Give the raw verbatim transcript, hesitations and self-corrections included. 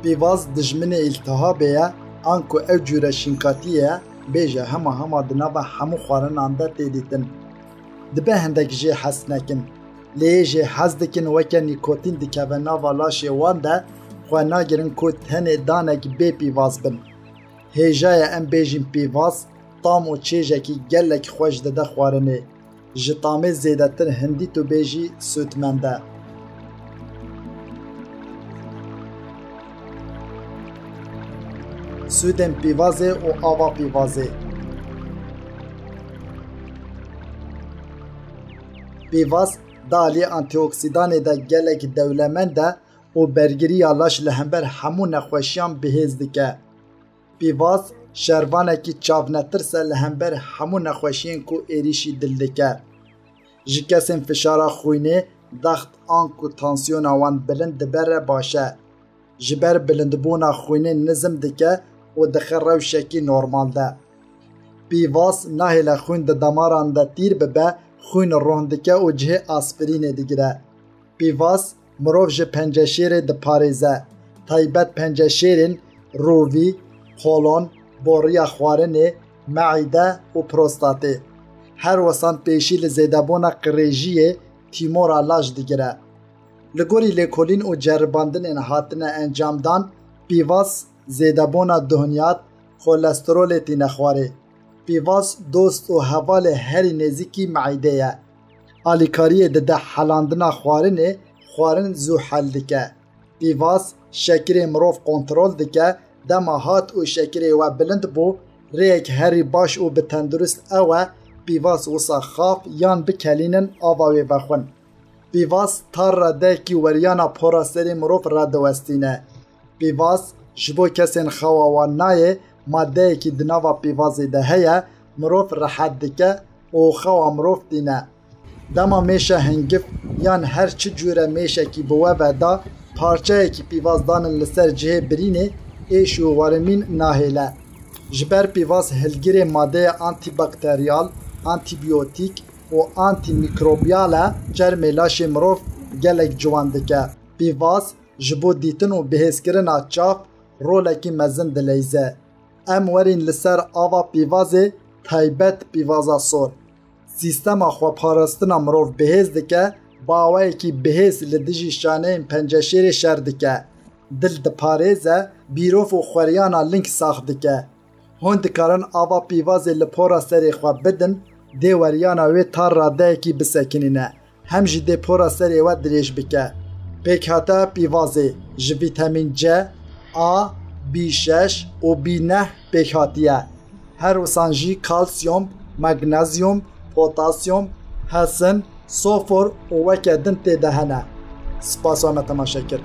Pîvaz dijminê îltihabê ye, anku ew cûre şînkatiyê ye, bêje hema hema di nava hemû xwarinan de tê dîtin. Dibe hindek jê hez nekin. Lê yê jê hez dikin weke nîkotîn dikeve nava laşê wan de, xwe nagirin ku tenê danek bê pîvaz bin. Hêja ye em bêjin pîvaz, tam û çêjekî gelek xweş dide xwarinê. Ji tamê zêdetir hindî tu bêjî sûdmend e. Sûdên pîvazê û ava pîvazê. Pîvaz di aliyê antîoksîdanê de gelek dewlemend e û bergiriya laş li hember hemû nexweşiyan bihêz dike. Pîvaz şervanekî çavnetirs e li hember hemû nexweşiyên ku êrîşî dil dike. Ji kesên fişara xwînê, dext an ku tansiyona wan bilind dibe re baş e. Ji ber bilindbûna xwînê nizm dike û dixe rewşekî normal de. Pîvaz nahêle xwîn di damaran de tîr bibe, xwîn ron dike û cihê aspirînê digire. Pîvaz mirov ji penceşêrê diparêze, taybet penceşêrên rûvî, kolon, boriya xwarinê, meîde û prostatê. Her wisan pêşî li zêdebûna qirêjiyê, tîmora laş digire. Li gorî lêkolîn û ceribandinên hatine encamdan, pîvaz zêdebûna duhnyat, kolesterolê tîne xwarê. Pîvaz dost û hevalê herî nêzîkî meîdê ye. Alîkariyê dide helandina xwarinê, xwarin zû hel dike. Pîvaz şekirê mirov kontrol dike, dema hat û şekirê we bilind bû, rêyek herî baş û bi tendurist ew e, pîvaz wisa xaf yan bikelînin ava wê vexwin. Pîvaz tar radeyekî weriyana pora serê mirov radiwestîne. Pîvaz ji bo kesên xewa wan nayê, madeyekî di nava pîvazê de heye, mirov rehet dike û xewa mirov tîne. Dema mêşe hingif yan her çi cûre mêşekî bi we ve da, parçeyekî pîvaz danin li ser cihê birînê, êş û wermîn nahêle. Ji ber pîvaz hilgirê madeya antîbakteriyal, antîbiyotîk û antîmîkrobiyal e, çermê laşê mirov gelek ciwan dike. Pîvaz ji bo dîtin û bihêzkirina çav rolekî mezin dileyze. Em werîn li ser ava pîvazê, taybet pîvaza sor. Sîstema xweparastina mirov bihêz dike, bi awayekî bihêz li dijî şaneyên penceşêrê şer dike. Dil diparêze, bîrof û xweriyana ling sax dike. Hûn dikarin ava pîvazê li pora serê xwe bidin, dê weriyana wê ta radeyekî bisekinîne. Hem jî dê pora serê we dirêj bike. Pêkhate pîvazê ji vîtemîn C, A, B şeş û B neh pêk hatiye. Her wisan jî kalsiyum, magnezyum, potasyum, hesin, sofor û weke din tê de hene. Spas we me temaşe kir.